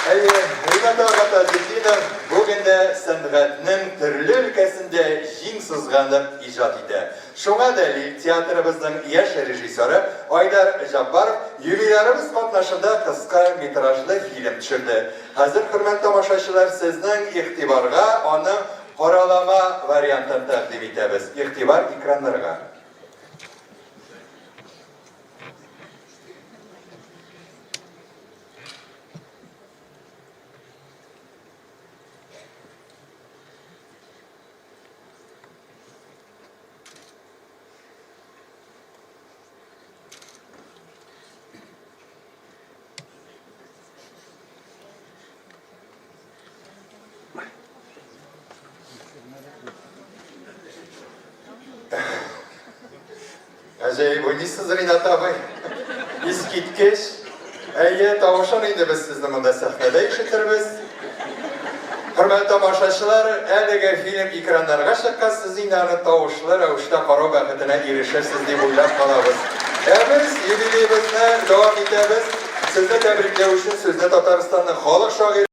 Әйе, Ринат ага Таҗетдинов бүген дә сәнгатьнең төрле өлкәсендә җиң сызганып иҗат итә. Шуңа дәлил, театрыбызның яшь режиссеры Айдар Җаббаров юбилярыбыз катнашында кыска метражлы фильм төшерде. Хәзер, хөрмәтле тамашачылар, сезнең игътибарга аның каралама вариантын тәкъдим итәбез. Игътибар экраннарга. Гаҗәеп уйныйсыз, Ринат абый. Искиткеч. Әйе, тавышын инде без сезне монда сәхнәдә ишетербез. Хөрмәтле тамашачылар, әлеге фильм экраннарга чыккач, сез инде аны тавышлы рәвештә карау бәхетенә ирешерсез дип уйлап калабыз. Ә без юбилеебызны дәвам итәбез. Сезне тәбрикләү өчен сүзне Татарстанның халык шагыйре.